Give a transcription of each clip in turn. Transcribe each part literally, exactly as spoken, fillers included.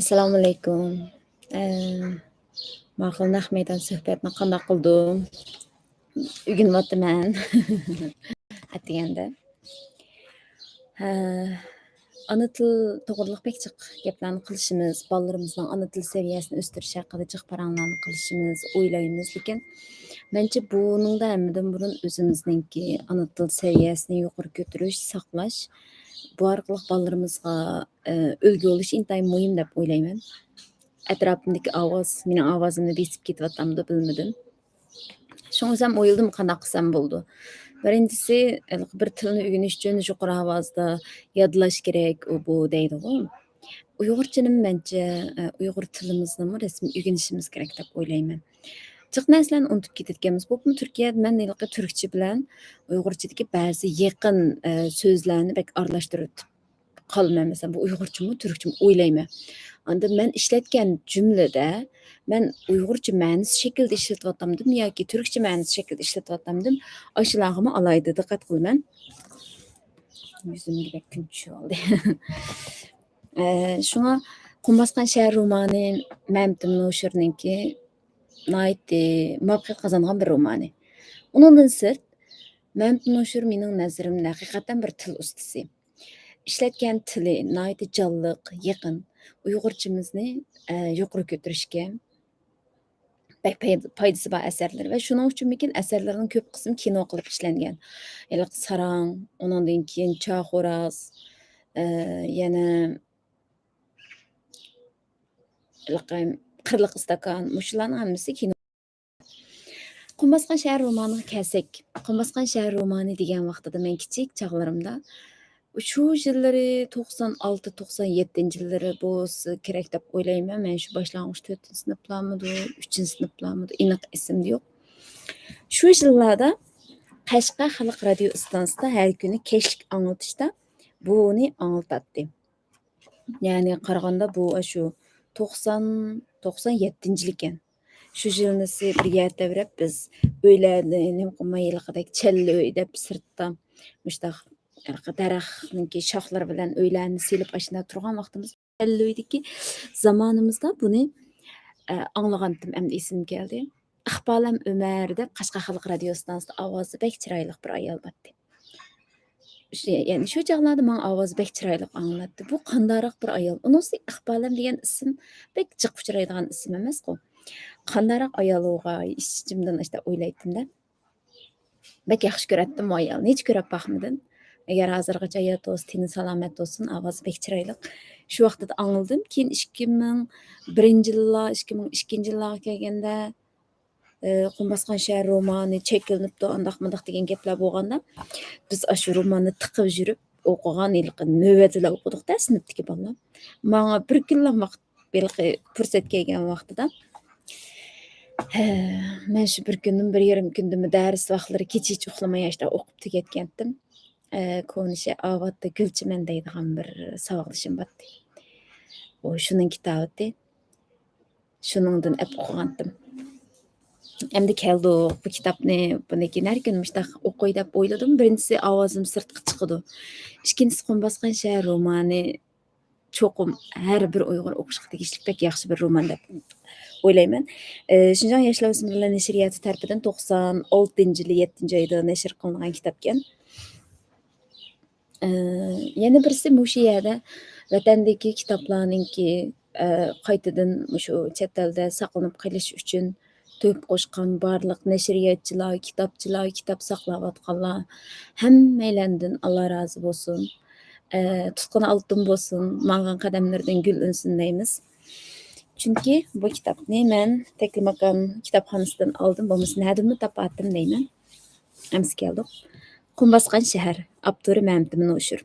ئەسسالامۇئەلەيكۇم. ئە، ماقۇل، نەق مەيدان سۆھبەتنى قانداق قىلدۇم؟ ئۆگىنىۋاتىمەن. ئەتىگەندە. ھە، ئانا تىل توغرىلىق بەك جىق گەپلەرنى قىلىشىمىز، بالىلىرىمىزنىڭ ئانا تىل سەۋىيەسىنى ئۆستۈرۈش ھەققىدە جىق پاراڭلارنى قىلىشىمىز، ئويلايمىز. لېكىن مەنچە بۇنىڭدا ھەممىدىن بۇرۇن ئۆزىمىزنىڭكى ئانا تىل سەۋىيەسىنى يۇقىرى كۆتۈرۈش، ساقلاش، بۇ ئارقىلىق بالىلىرىمىزغا، ئە، ئۈلگە بولۇش ئىنتايىن مۇھىم دەپ ئويلايمەن. ئەتراپىمدىكى ئاۋاز مېنىڭ ئاۋازىمنى بېسىپ كېتىۋاتامدۇ بىلمىدىم. شۇڭا ئۆزۈم ئويلىدىم، قانداق قىلسام بولىدۇ. بىرىنچىسى، ھېلىقى بىر تىلنى ئۆگىنىش ئۈچۈن يۇقىرى ئاۋازدا يادلاش كېرەك، ئۇ بۇ دەيدىغۇ. ئۇيغۇرچىنىمۇ مەنچە، ئە، ئۇيغۇر تىلىمىزنىمۇ رەسمىي ئۆگىنىشىمىز كېرەك دەپ ئويلايمەن. جىق نەرسىلەرنى ئۇنتۇپ كېتىدىكەنمىز. بولۇپمۇ تۈركىيەدە مەن ھېلىقى تۈركچە بىلەن ئۇيغۇرچىدىكى بەزى يېقىن، ئە، سۆزلەرنى بەك ئارىلاشتۇرۇۋېتىپ قالىمەن. مەسىلەن، بۇ ئۇيغۇرچىمۇ، تۈركچىمۇ ئويلايمەن. ئاندىن مەن ئىشلەتكەن جۈملىدە مەن ئۇيغۇرچە مەنىسى شەكلىدە ئىشلىتىۋاتامدىم ياكى تۈركچە مەنىسى شەكلىدە ئىشلىتىۋاتامدىم، ئاشۇلارغىمۇ ئالاھىدە دىققەت قىلىمەن. يۈزۈمگە بەك كۈن چۈشۈۋالدى. ئە، شۇڭا قۇم باسقان شەھەر رومانى مەمتىم نوشۇرنىڭكى ناھايىتى مۇۋەپپەقىيەت قازانغان بىر رومانى. ئۇنىڭدىن سىرت، مەمتىم نوشۇر مېنىڭ نەزىرىمدە ھەقىقەتەن بىر تىل ئۇستىسى. ئىشلەتكەن تىلى ناھايىتى جانلىق، يېقىن. ئۇيغۇرچىمىزنى، ئە، يۇقىرى كۆتۈرۈشكە بەك پايد-، پايدىسى بار ئەسەرلىرى ۋە شۇنىڭ ئۈچۈنمىكىن ئەسەرلىرىنىڭ كۆپ قىسمى كىنو قىلىپ ئىشلەنگەن. ھېلىقى ساراڭ، ئۇنىڭدىن كېيىن چاخوراز، ئە، يەنە ھېلىقى قىرلىق ئىستاكان، مۇشۇلارنىڭ ھەممىسى كىنو. قۇم باسقان شەھەر رومانىغا كەلسەك، قۇم باسقان شەھەر رومانى دېگەن ۋاقتىدا مەن كىچىك چاغلىرىمدا، شۇ يىللىرى توقسان ئالتە، توقسان يەتتىنچى يىللىرى بولسا كېرەك دەپ ئويلايمەن. مەن شۇ باشلانغۇچ تۆتىنچى سىنىپلارمىدۇ، ئۈچىنچى سىنىپلارمىدۇ، ئېنىق ئېسىمدە يوق. شۇ يىللاردا قەشقەر خەلق رادىيو ئىستانسىسىدا ھەر كۈنى كەچلىك ئاڭلىتىشتا بۇنى ئاڭلىتاتتى. يەنى قارىغاندا بۇ ئاشۇ توقسان، توقسان يەتتىنچى يىل ئىكەن. شۇ يىلنىسى بىر يەر تەۋرەپ، بىز ئۆيلەرنى نېمە قىلماي، ھېلىقىدەك چەللە ئۆي دەپ سىرتتا مۇشتاق ھېلىقى دەرەخنىڭكى شاخلىرى بىلەن ئۆيلەرنى سېلىپ ئاشۇنداق تۇرغان ۋاقتىمىز، چەللە ئۆيدىكى زامانىمىزدا بۇنى، ئە، ئاڭلىغانتىم، ئەمدى ئېسىمگە كەلدى. ئىقبالەم ئۆمەر دەپ قەشقەر خەلق رادىيو ئىستانسىسىدا ئاۋازى بەك چىرايلىق بىر ئايال بارتتى. شۇ، يەنى شۇ چاغلاردا ماڭا ئاۋازى بەك چىرايلىق ئاڭلىناتتى. بۇ قانداقراق بىر ئايال؟ ئۇنىڭ ئۈستىگە ئىقبالەم دېگەن ئىسىم بەك جىق ئۇچرايدىغان ئىسىم ئەمەسقۇ. قانداقراق ئايال ئۇغاي، ئىچ-ئىچىمدىن ئاشۇنداق ئويلايتتىم-دە. بەك ياخشى كۆرەتتىم بۇ ئايالنى. ھېچ كۆرۈپ باقمىدىم. ئەگەر ھازىرغىچە ھايات بولسا، تېنى سالامەت بولسۇن، ئاۋازى بەك چىرايلىق. شۇ ۋاقتىدا ئاڭلىدىم. كېيىن ئىككى مىڭ بىرىنچى يىللار، ئىككى مىڭ ئىككىنچى يىللارغا كەلگەندە، ئى، قۇم باسقان شەھەر رومانى چەكلىنىپتۇ، ئانداق مۇنداق دېگەن گەپلەر بولغاندا، بىز ئاشۇ روماننى تىقىپ يۈرۈپ ئوقۇغان، ھېلىقى نۆۋەتلەر ئوقۇدۇق-دە، سىنىپتىكى بالىلار. ماڭا بىر كۈنلا ۋاقىت، ھېلىقى پۇرسەت كەلگەن ۋاقتىدا، ھە، مەن شۇ بىر كۈندىن، بىر يېرىم كۈندىنمۇ دەرس ۋاقىتلىرى كېچە ھېچ ئۇخلىماي ئاشۇنداق ئوقۇپ تۈگەتكەنتىم. ئە، كونا شەھەر ئاۋاتتا گۈلچىمەن دەيدىغان بىر ساۋاقدىشىم بارتتى. ئۇ شۇنىڭ كىتابىتى. شۇنىڭدىن ئەپ ئوقۇغانتىم. ئەمدى كەلدۇق بۇ كىتابنى، بۇنى كېيىن ھەر كۈنى مۇشتاق ئوقۇي دەپ ئويلىدىم. بىرىنچىسى، ئاۋازىم سىرتقا چىقىدۇ. ئىككىنچىسى، قۇم باسقان شەھەر رومانى چوقۇم ھەر بىر ئۇيغۇر ئوقۇشقا تېگىشلىك بەك ياخشى بىر رومان دەپ ئويلايمەن. ئى، شىنجاڭ ياشلار ئۆسمۈرلەر نەشرىياتى تەرىپىدىن توقسان ئالتىنچى يىلى يەتتىنچى ئايدا نەشر قىلىنغان كىتابكەن. ئى، يەنە بىرسى مۇشۇ يەردە ۋەتەندىكى كىتابلارنىڭكى، ئى، قايتىدىن مۇشۇ چەت ئەلدە ساقلىنىپ قېلىش ئۈچۈن تۆھپە قوشقان بارلىق نەشرىياتچىلار، كىتابچىلار، كىتاب ساقلاۋاتقانلار، ھەممەيلەندىن ئاللا رازى بولسۇن. ئى، تۇتقىنى ئالتۇن بولسۇن، ماڭغان قەدەملىرىدىن گۈل ئۈنسۇن دەيمىز. چۈنكى بۇ كىتابنى مەن تەكلىماكان كىتابخانىسىدىن ئالدىم، بولمىسا نەدىنمۇ تاپاتتىم دەيمەن. ئەمسە كەلدۇق. قۇم باسقان شەھەر، ئاپتورى مەمتىمىن ئوشۇر.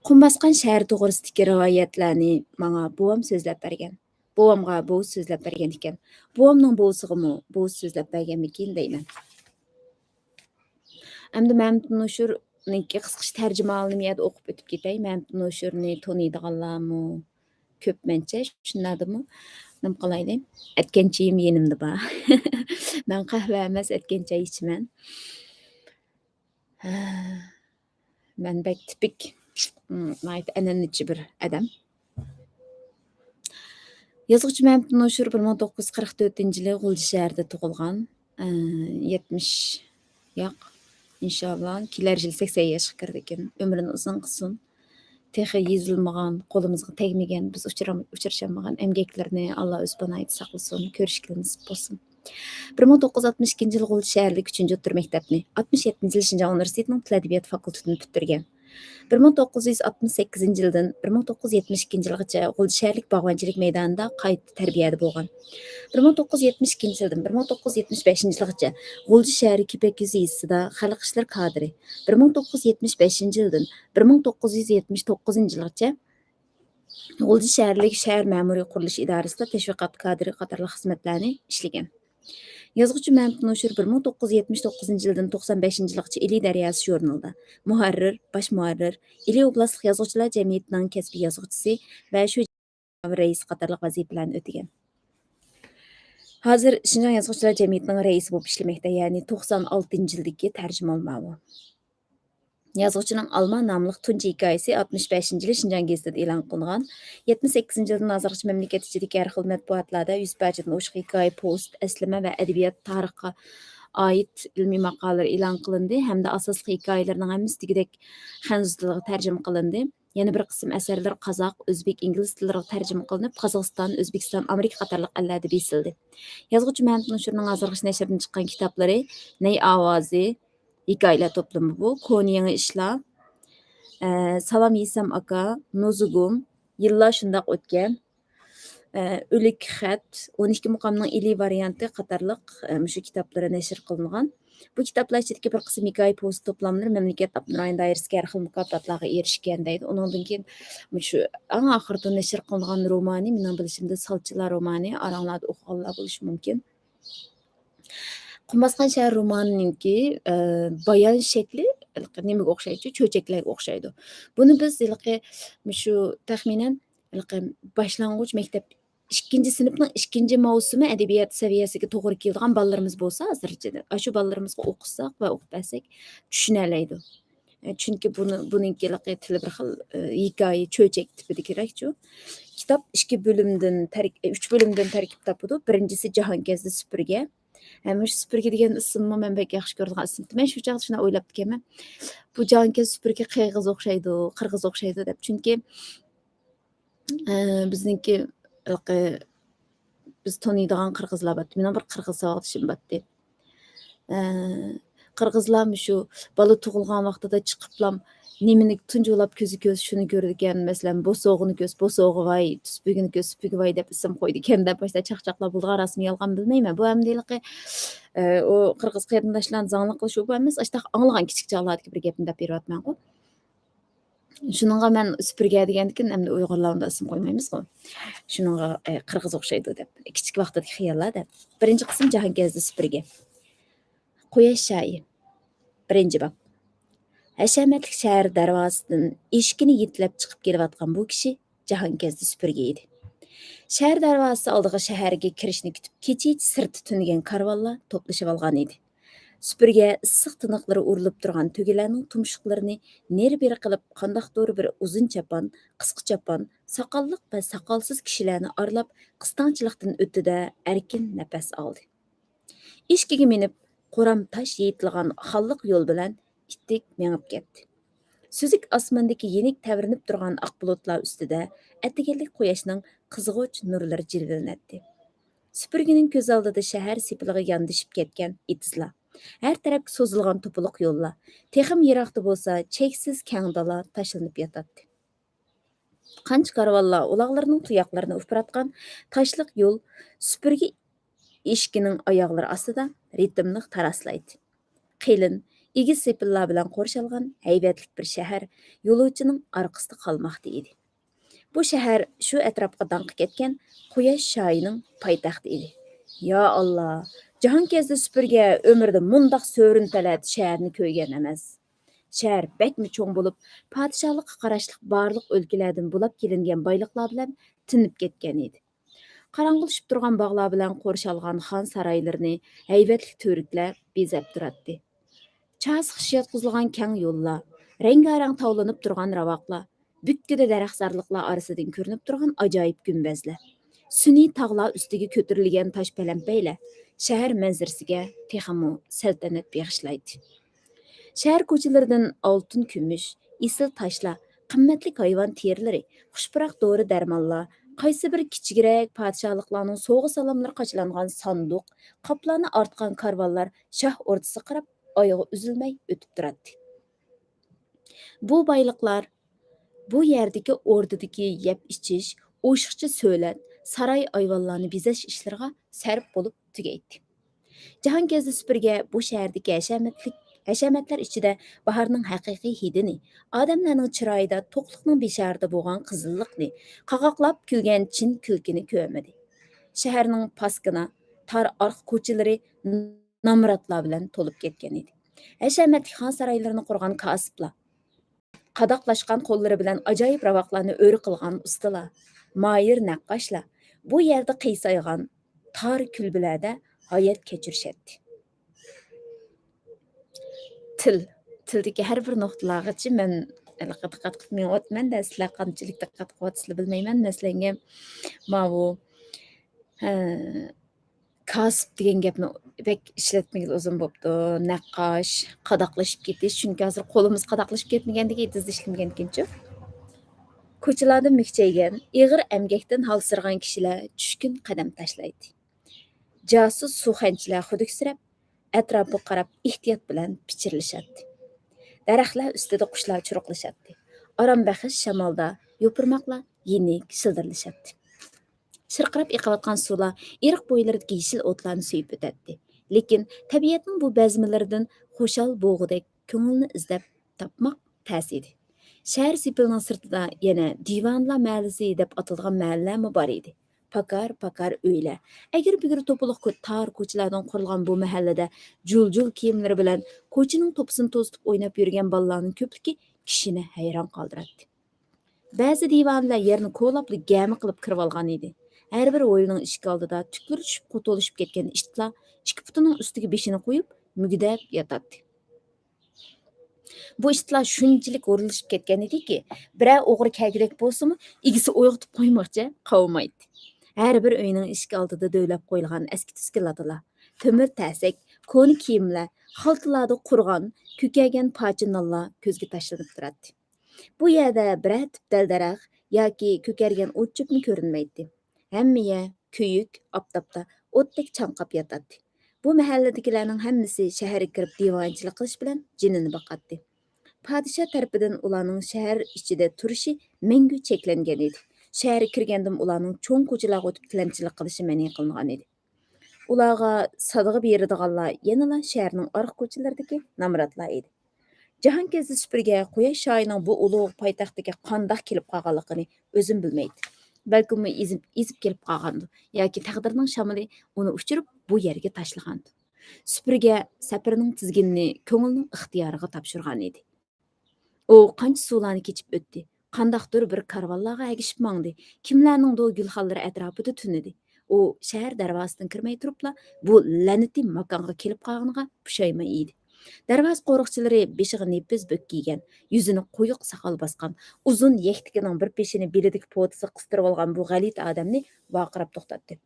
قۇم باسقان شەھەر توغرىسىدىكى رىۋايەتلەرنى ماڭا بوۋام سۆزلەپ بەرگەن. بوۋامغا بوۋىسى سۆزلەپ بەرگەن ئىكەن. بوۋامنىڭ بوۋىسىغىمۇ بوۋىسى سۆزلەپ بەرگەنمىكىن دەيمەن. ئەمدى مەمتىمىن ئوشۇرنىڭكى قىسقىچە تەرجىمىھالىنى مۇ يەردە ئوقۇپ ئۆتۈپ كېتەي. مەمتىمىن ئوشۇرنى تونۇيدىغانلارمۇ كۆپ مەنچە، شۇنداقتىمۇ؟ نېمە قىلايلى؟ ئەتكەنچىيىم يېنىمدا بار. مەن قەھۋە ئەمەس، ئەتكەنچاي ئىچىمەن. مەن بەك تىپىك، م، ناھايىتى ئەنئەنىچى بىر ئادەم. يازغۇچى مەمتىن نوشۇر بىر مىڭ توققۇز يۈز قىرىق تۆتىنچى يىلى غۇلجا شەھىرىدە تۇغۇلغان. ئى، يەتمىش، ياق، ئىنشاللا، كېلەر يىلى سەكسەن ياشقا كىرىدىكەن. ئۆمرىنى ئۇزۇن قىلسۇن. تېخى يېزىلمىغان، قولىمىزغا تەگمىگەن، بىز ئۇچرام-، ئۇچرىشالمىغان ئەمگەكلىرىنى ئاللا ئۆز پاناھىدا ساقلىسۇن، كۆرۈشكىلى نېسىپ بولسۇن. بىر مىڭ توققۇز يۈز ئاتمىش ئىككىنچى يىلى غۇلجا شەھەرلىك ئۈچىنچى ئوتتۇرا مەكتەپنى، ئاتمىش يەتتىنچى يىلى شىنجاڭ ئۇنىۋېرسىتېتىنىڭ تىل ئەدەبىيات فاكۇلتېتىنى پۈتتۈرگەن. بىر مىڭ توققۇز يۈز ئاتمىش سەككىزىنچى يىلدىن بىر مىڭ توققۇز يۈز يەتمىش ئىككىنچى يىلغىچە غۇلجا شەھەرلىك باغۋەنچىلىك مەيدانىدا قايتا تەربىيەدە بولغان. بىر مىڭ توققۇز يۈز يەتمىش ئىككىنچى يىلدىن بىر مىڭ توققۇز يۈز يەتمىش بەشىنچى يىلغىچە غۇلجا شەھىرى كېپەك يۈزى يېزىسىدا خەلق ئىشلىرى كادىرى، بىر مىڭ توققۇز يۈز يەتمىش بەشىنچى يىلدىن بىر مىڭ توققۇز يۈز يەتمىش توققۇزىنچى يىلغىچە غۇلجا شەھەرلىك شەھەر مەمۇرىي قۇرۇلۇش ئىدارىسىدا تەشۋىقات كادىرى قاتارلىق خىزمەتلەرنى ئىشلىگەن. يازغۇچى مەمتىن نوشۇر بىر مىڭ توققۇز يۈز يەتمىش توققۇزىنچى يىلدىن توقسان بەشىنچى يىلغىچە ئىلى دەرياسى ژۇرنىلىدا مۇھەررىر، باش مۇھەررىر، ئىلى ئوبلاستلىق يازغۇچىلار جەمئىيىتىنىڭ كەسپىي يازغۇچىسى ۋە شۇ رەئىسى قاتارلىق ۋەزىپىلەرنى ئۆتىگەن. ھازىر شىنجاڭ يازغۇچىلار جەمئىيىتىنىڭ رەئىسى بولۇپ ئىشلىمەكتە، يەنى توقسان ئالتىنچى يىلدىكى تەرجىمىھال ماۋۇ. يازغۇچىنىڭ ئالما ناملىق تۇنجى ھېكايىسى ئاتمىش بەشىنچى يىلى شىنجاڭ گېزىتىدە ئېلان قىلىنغان. يەتمىش سەككىزىنچى يىلدىن ھازىرغىچە مەملىكەت ئىچىدىكى ھەر خىل مەتبۇئاتلاردا يۈز پارچىدىن ئوشۇق ھېكايە، پوۋېست، ئەسلىمە ۋە ئەدەبىيات تارىخقا ئائىت ئىلمىي ماقالىلەر ئېلان قىلىندى ھەمدە ئاساسلىق ھېكايىلىرىنىڭ ھەممىسى دېگۈدەك خەنزۇ تىلىغا تەرجىمە قىلىندى. يەنە بىر قىسىم ئەسەرلەر قازاق، ئۆزبېك، ئىنگلىز تىللىرىغا تەرجىمە قىلىنىپ، قازاقىستان، ئۆزبېكىستان، ئامېرىكا قاتارلىق ئەللەردە بېسىلدى. يازغۇچى مەمتىن نوشۇرنىڭ ھازىرغىچە نەشردىن چىققان كىتابلىرى نەي ئاۋازى، ھېكايىلەر توپلىمى بۇ، كونا يېڭى ئىشلار، ئە، سالام يېسەم ئاكا، نۇزۇگۇم، يىللار شۇنداق ئۆتكەن، ئە، ئۆلۈك خەت، ئون ئىككى مۇقامنىڭ ئىلى ۋارىيانتى قاتارلىق، ئە، مۇشۇ كىتابلىرى نەشر قىلىنغان. بۇ كىتابلار ئىچىدىكى بىر قىسىم ھېكايە، پوۋېست توپلاملىرى مەملىكەت ئاپتونوم رايون دائىرىسىدىكى ھەر خىل مۇكاپاتلارغا ئېرىشكەن دەيدۇ. ئۇنىڭدىن كېيىن مۇشۇ ئەڭ ئاخىرىدا نەشر قىلىنغان رومانى، مېنىڭ بىلىشىمدە، سالچىلار رومانى، ئاراڭلاردا ئوقۇغانلار بولۇشى مۇمكىن. قۇم باسقان شەھەر رومانىنىڭكى، ئە، بايان شەكلى نېمىگە ئوخشايدۇ؟ چۆچەكلەرگە ئوخشايدۇ. بۇنى بىز ھېلىقى مۇشۇ تەخمىنەن ھېلىقى باشلانغۇچ مەكتەپ ئىككىنچى سىنىپنىڭ ئىككىنچى ماۋسۇمى ئەدەبىيات سەۋىيەسىگە توغرا كېلىدىغان بالىلىرىمىز بولسا، ھازىرچە ئاشۇ بالىلىرىمىزغا ئوقۇتساق ۋە ئوقۇپ بەرسەك چۈشىنەلەيدۇ. ئە، چۈنكى بۇنى، بۇنىڭكى ھېلىقى تىلى بىر خىل، ئە، ھېكايە، چۆچەك تىپىدىكىرەكچۇ. كىتاب ئىككى بۆلۈمدىن تەرك-، ئۈچ بۆلۈمدىن تەركىب تاپىدۇ. بىرىنچىسى جاھانكەزدە سۈپۈرگە. ھەم مۇشۇ سۈپۈرگە دېگەن ئىسىممۇ مەن بەك ياخشى كۆرىدىغان ئىسىم. مەن شۇ چاغدا شۇنداق ئويلاپتىكەنمەن. بۇ جاھانكەزدە سۈپۈرگە قىرغىز ئوخشايدۇ، قىرغىز ئوخشايدۇ دەپ. چۈنكى، ئە، بىزنىڭكى ھېلىقى بىز تونۇيدىغان قىرغىزلار بارتتى. مېنىڭ بىر قىرغىز ساۋاقدىشىم بارتتى. ئە، قىرغىزلار مۇشۇ بالا تۇغۇلغان ۋاقتىدا چىقىپلام نېمىنى تۇنجى بولاپ كۆزى كۆرسە شۇنى كۆرىدىكەن. مەسىلەن، بوسۇغىنى كۆرسە بوسۇغىۋاي، سۈپۈرگىنى كۆرسە سۈپۈگىۋاي دەپ ئىسىم قويىدىكەن دەپ باشتا چاقچاقلار بولىدىغان، راستمۇ يالغان بىلمەيمەن. بۇ ئەمدى ھېلىقى، ئە، ئۇ قىرغىز قېرىنداشلارنى زاڭلىق قىلىش بۇ ئەمەس، ئاشتاق ئاڭلىغان كىچىك چاغلاردىكى بىر گەپنى دەپ بېرىۋاتىمەنغۇ. شۇنىڭغا مەن سۈپۈرگە دېگەندىكىن، ئەمدى ئۇيغۇرلار ئۇنداق ئىسىم قويمايمىزغۇ. شۇنىڭغا، ئە، قىرغىز ئوخشايدۇ دەپ. كىچىك ۋاقتىدىكى خىياللار دەپ. بىرىنچى قىسىم جاھانكەزدە سۈپۈرگە. قۇياش شايى. بىرىنچى باب. ھەشەمەتلىك شەھەر دەرۋازىسىدىن ئېشىكىنى يېتىلەپ چىقىپ كېلىۋاتقان بۇ كىشى جاھانكەزدە سۈپۈرگە ئىدى. شەھەر دەرۋازىسى ئالدىغا شەھەرگە كىرىشنى كۈتۈپ، كېچىچە سىرتتا تۈنىگەن كارۋانلار توپلىشىۋالغان ئىدى. سۈپۈرگە ئىسسىق تىنىقلىرى ئۇرۇلۇپ تۇرغان تۆگىلەرنىڭ تۇمشۇقلىرىنى نېرى-بېرى قىلىپ، قانداقتۇر بىر ئۇزۇن چاپان، قىسقا چاپان، ساقاللىق ۋە ساقالسىز كىشىلەرنى ئارىلاپ، قىستاڭچىلىقتىن ئۆتتى-دە، ئەركىن نەپەس ئالدى. ئېشىكىگە مىنىپ، قورام تاش يېيىتىلغان خاللىق يول بىلەن ئىتتىك مېڭىپ كەتتى. سۈزۈك ئاسماندىكى يېنىك تەۋرىنىپ تۇرغان ئاق بۇلۇتلار ئۈستىدە ئەتىگەنلىك قۇياشنىڭ قىزغۇچ نۇرلىرى جىلۋىلىنەتتى. سۈپۈرگىنىڭ كۆز ئالدىدا شەھەر سېپىلىغا ياندىشىپ كەتكەن ئېتىزلار، ھەر تەرەپكە سوزۇلغان توپىلىق يوللار، تېخىمۇ يىراقتا بولسا چەكسىز كەڭ دالا تاشلىنىپ ياتاتتى. قانچە كارۋانلار ئۇلاغلىرىنىڭ تۇياقلىرىنى ئۇپراتقان تاشلىق يول سۈپۈرگە ئېشىكىنىڭ ئاياغلىرى ئاستىدا رىتىملىق تاراسلايتتى. قېلىن، ئېگىز سېپىللار بىلەن قورشالغان ھەيۋەتلىك بىر شەھەر يولۇچىنىڭ ئارقىسىدا قالماقتا ئىدى. بۇ شەھەر شۇ ئەتراپقا داڭقى كەتكەن قۇياش شاھىنىڭ پايتەختى ئىدى. يا ئاللا، جاھانكەزدى سۈپۈرگە ئۆمرىدە مۇنداق سۆرۈن پەلەتە شەھەرنى كۆرگەن ئەمەس. شەھەر بەكمۇ چوڭ بولۇپ، پادىشاھلىققا قاراشلىق بارلىق ئۆلكىلەردىن بۇلاپ كېلىنگەن بايلىقلار بىلەن تىنىپ كەتكەن ئىدى. قاراڭغۇلىشىپ تۇرغان باغلار بىلەن قورشالغان خان سارايلىرىنى ھەيۋەتلىك تۈۋرۈكلەر بېزەپ تۇراتتى. چاسا خىش ياتقۇزۇلغان كەڭ يوللار، رەڭگارەڭ تاۋلىنىپ تۇرغان راۋاقلار، بۈككىدە دەرەخزارلىقلار ئارىسىدىن كۆرۈنۈپ تۇرغان ئاجايىپ گۈمبەزلەر. سۈنئىي تاغلار ئۈستىگە كۆتۈرۈلگەن تاش پەلەمپەيلەر شەھەر مەنزىرىسىگە تېخىمۇ سەلتەنەت بېغىشلايتتى. شەھەر كوچىلىرىدىن ئالتۇن، كۈمۈش، ئېسىل تاشلار، قىممەتلىك ھايۋان تېرىلىرى، خۇشپۇراق دورا-دەرمانلار، قايسى بىر كىچىكرەك پادىشاھلىقلارنىڭ سوۋغا-سالاملىرى قاچىلانغان ساندۇق، قاپلارنى ئارتقان كارۋانلار شاھ ئوردىسىغا قاراپ ئايىغى ئۈزۈلمەي ئۆتۈپ تۇراتتى. بۇ بايلىقلار بۇ يەردىكى ئوردىدىكى يەپ-ئىچىش، ئوشۇقچە سۆلەت، ساراي ئايۋانلارنى بېزەش ئىشلىرىغا سەرپ بولۇپ تۈگەيتتى. جاھانكەزدى سۈپۈرگە بۇ شەھەردىكى ھەشەمەتلىك، ھەشەمەتلەر ئىچىدە باھارنىڭ ھەقىقىي ھىدىنى، ئادەملەرنىڭ چىرايىدا توقلۇقنىڭ بىشارىتى بولغان قىزىللىقنى، قاقاقلاپ كۈلگەن چىن كۈلكىنى كۆرمىدى. شەھەرنىڭ پاسكىنا، تار ئارقا كوچىلىرى نامراتلار بىلەن تولۇپ كەتكەن ئىدى. ھەشەمەتلىك خان سارايلىرىنى قۇرغان كاسىپلار، قاداقلاشقان قوللىرى بىلەن ئاجايىپ راۋاقلارنى ئۆرە قىلغان ئۇستىلار، ماھىر نەققاشلار بۇ يەردە قىيسايغان تار كۈلبىلەردە ھايات كەچۈرۈشەتتى. تىل، تىلدىكى ھەر بىر نۇقتىلارغىچە مەن ھېلىقى دىققەت قىلىپ مېڭىۋاتىمەن-دە، سىلەر قانچىلىك دىققەت قىلىۋاتىسىلەر بىلمەيمەن. مەسىلەنگە، ماۋۇ، ھە، كاسىپ دېگەن گەپنى بەك ئىشلەتمىگىلى ئۇزۇن بوپتۇ. نەققاش، قاداقلىشىپ كېتىش، چۈنكى ھازىر قولىمىز قاداقلىشىپ كەتمىگەندىكىن ئېتىزدا ئىشلىمىگەنكىنچۇ. كوچىلاردا مۈكچەيگەن، ئېغىر ئەمگەكتىن ھالسىرىغان كىشىلەر چۈشكۈن قەدەم تاشلايتتى. جاسۇس سۇخەنچىلەر خۇدۈكسىرەپ، ئەتراپىغا قاراپ ئېھتىيات بىلەن پىچىرلىشاتتى. دەرەخلەر ئۈستىدە قۇشلار چۇرۇقلىشاتتى. ئارام بەخش شامالدا يوپۇرماقلار يېنىك شىلدىرلىشاتتى. شىرقىراپ ئېقىۋاتقان سۇلار ئېرىق بويلىرىدىكى يېشىل ئوتلارنى سۆيۈپ ئۆتەتتى. لېكىن تەبىئەتنىڭ بۇ بەزمىلىرىدىن خۇشال بولغۇدەك كۆڭۈلنى ئىزدەپ تاپماق تەس ئىدى. شەھەر سېپىلىنىڭ سىرتىدا يەنە دىۋانىلار مەھەللىسى دەپ ئاتىلىدىغان مەھەللىلەرمۇ بار ئىدى. پاكار-پاكار ئۆيلەر، ئەگرى-بۈگرى توپىلىق كۆ-، تار كوچىلاردىن قۇرۇلغان بۇ مەھەللىدە جۇل-جۇل كىيىملىرى بىلەن كوچىنىڭ توپىسىنى توزۇتۇپ ئويناپ يۈرگەن بالىلارنىڭ كۆپلۈكى كىشىنى ھەيران قالدۇراتتى. بەزى دىۋانىلەر يەرنى كولاپلا گەمە قىلىپ كىرىۋالغان ئىدى. ھەر بىر ھويلىنىڭ ئىشىكى ئالدىدا تۈكلىرى چۈشۈپ قوتۇلۇشۇپ كەتكەن ئىتلار ئىككى پۇتىنىڭ ئۈستىگە بېشىنى قويۇپ مۈگدەپ ياتاتتى. بۇ ئىتلار شۇنچىلىك ھۇرۇلۇشۇپ كەتكەن ئىدىكى، بىرەر ئوغرى كەلگۈدەك بولسىمۇ، ئىگىسى ئويغىتىپ قويماقچە قاۋىمايتتى. ھەر بىر ئۆينىڭ ئىشىكى ئالدىدا دۆۋىلەپ قويۇلغان ئەسكى-تۈسكى لاتىلار، تۆمۈر تەسەك، كونا كىيىملەر، خالتىلاردا قۇرغان، كۆكەرگەن پارچە نانلار كۆزگە تاشلىنىپ تۇراتتى. بۇ يەردە بىرەر تۈپ دەل-دەرەخ ياكى كۆكەرگەن ئوت-چۆپمۇ كۆرۈنمەيتتى. ھەممە يەر كۆيۈك ئاپتاپتا ئوتتەك چاڭقاپ ياتاتتى. بۇ مەھەللىدىكىلەرنىڭ ھەممىسى شەھەرگە كىرىپ دىۋانىچىلىك قىلىش بىلەن جېنىنى باقاتتى. پادىشاھ تەرىپىدىن ئۇلارنىڭ شەھەر ئىچىدە تۇرۇشى مەڭگۈ چەكلەنگەن ئىدى. شەھەرگە كىرگەندىمۇ ئۇلارنىڭ چوڭ كوچىلارغا ئۆتۈپ تىلەمچىلىك قىلىشى مەنئى قىلىنغان ئىدى. ئۇلارغا سادىقە بېرىدىغانلار يەنىلا شەھەرنىڭ ئارقا كوچىلىرىدىكى نامراتلار ئىدى. جاھانكەزدى سۈپۈرگە قۇياش شاھىنىڭ بۇ ئۇلۇغ پايتەختكە قانداق كېلىپ قالغانلىقىنى ئۆزىمۇ بىلمەيتتى. بەلكىممۇ ئېزىپ، ئېزىپ كېلىپ قالغاندۇ ياكى تەقدىرنىڭ شامىلى ئۇنى ئۇچۇرۇپ بۇ يەرگە تاشلىغاندۇ. سۈپۈرگە سەپىرىنىڭ تىزگىنىنى كۆڭۈلنىڭ ئىختىيارىغا تاپشۇرغان ئىدى. ئۇ قانچە سۇلارنى كېچىپ ئۆتتى. قانداقتۇر بىر كارۋانلارغا ئەگىشىپ ماڭدى. كىملەرنىڭدۇ گۈلخانلىرى ئەتراپىدا تۈنىدى. ئۇ شەھەر دەرۋازىسىدىن كىرمەي تۇرۇپلا بۇ لەنىتى ماكانغا كېلىپ قالغىنىغا پۇشايمان يېدى. دەرۋازا قورۇقچىلىرى بېشىغا نېپىز بۆك كىيگەن، يۈزىنى قويۇق ساقال باسقان، ئۇزۇن يەكتىكىنىڭ بىر پېشىنى بېلىدىكى پوتىسىغا قىستۇرۇۋالغان بۇ غەلىتە ئادەمنى ۋارقىراپ توختاتتى.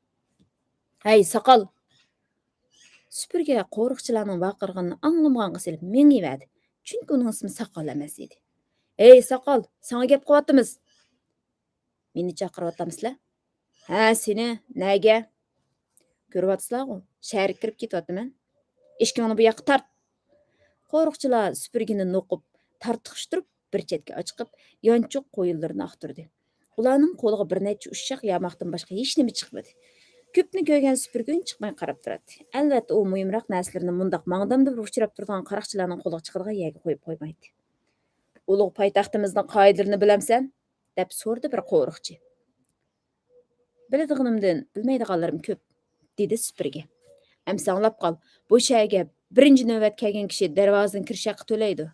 ھەي، ساقال! سۈپۈرگە قورۇقچىلارنىڭ ۋارقىرىغىنىنى ئاڭلىمىغانغا سېلىپ مېڭىۋەردى. چۈنكى ئۇنىڭ ئىسمى ساقال ئەمەس ئىدى. ھەي، ساقال، ساڭا گەپ قىلىۋاتىمىز! مېنى چاقىرىۋاتامسىلەر؟ ھە، سېنى، نەگە؟ كۆرۈۋاتىسىلەرغۇ، شەھەرگە كىرىپ كېتىۋاتىمەن. ئىشىكىڭنى بۇ ياققا تارت! قورۇقچىلار سۈپۈرگىنى نوقۇپ، تارتۇقۇشتۇرۇپ، بىر چەتكە ئاچىقىپ، يانچۇق قويۇنلىرىنى ئاختۇردى. ئۇلارنىڭ قولىغا بىر نەچچە ئۇششاق ياماقتىن باشقا ھېچنېمە چىقمىدى. كۆپنى كۆرگەن سۈپۈرگە ئۈنچىقماي قاراپ تۇراتتى. ئەلۋەتتە، ئۇ مۇھىمراق نەرسىلىرىنى مۇنداق ماڭدامدا بىر ئۇچراپ تۇرىدىغان قاراقچىلارنىڭ قولىغا چىقىدىغان يەرگە قويۇپ قويمايتتى. ئۇلۇغ پايتەختىمىزنىڭ قائىدىلىرىنى بىلەمسەن؟ دەپ سورىدى بىر قورۇقچى. بىلىدىغىنىمدىن بىلمەيدىغانلىرىم كۆپ، دېدى سۈپۈرگە. ئەمسە ئاڭلاپ قال، بۇ شەھەرگە بىرىنچى نۆۋەت كەلگەن كىشى دەرۋازىدىن كىرىش ھەققى تۆلەيدۇ.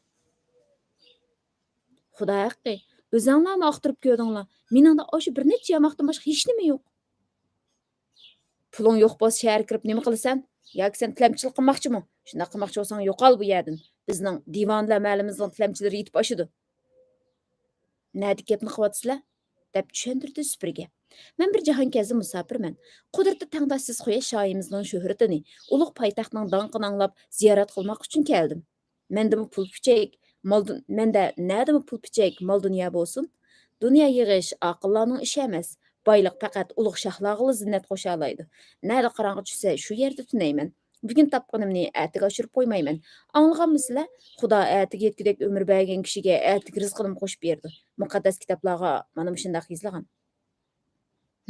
خۇدا ھەققى، ئۆزەڭلارمۇ ئاختۇرۇپ كۆردۈڭلار، مېنىڭدە ئاشۇ بىر نەچچە ياماقتىن باشقا ھېچنېمە يوق. پۇلۇڭ يوق بولسا شەھەرگە كىرىپ نېمە قىلىسەن؟ ياكى سەن تىلەمچىلىك قىلماقچىمۇ؟ شۇنداق قىلماقچى بولساڭ يوقال بۇ يەردىن. بىزنىڭ دىۋانىلەر مەھەللىمىزنىڭ تىلەمچىلىرى يېتىپ ئاشىدۇ. نەدىكى گەپنى قىلىۋاتىسىلەر؟ دەپ چۈشەندۈردى سۈپۈرگە. مەن بىر جاھانكەزدە مۇساپىرمەن. قۇدرىتى تەڭداشسىز قۇياش شاھىمىزنىڭ شۆھرىتىنى، ئۇلۇغ پايتەختنىڭ داڭقىنى ئاڭلاپ زىيارەت قىلماق ئۈچۈن كەلدىم. مەندىمۇ پۇل پۈچەك، مال دۇن-، مەندە نەدىمۇ پۇل پۈچەك، مال دۇنيا بولسۇن؟ دۇنيا يىغىش ئاقىللارنىڭ ئىشى ئەمەس. بايلىق پەقەت ئۇلۇغ شاھلارغىلا زىننەت قوشالايدۇ. نەدە قاراڭغۇ چۈشسە، شۇ يەردە تۈنەيمەن. بۈگۈن تاپقىنىمنى ئەتىگە ئاشۇرۇپ قويمايمەن. ئاڭلىغانمۇ سىلەر؟ خۇدا ئەتىگە يەتكۈدەك ئۆمۈر بەرگەن كىشىگە ئەتىگە رىزقىنىمۇ قوشۇپ بېرىدۇ. مۇقەددەس كىتابلارغا مانا مۇشۇنداق يېزىلغان.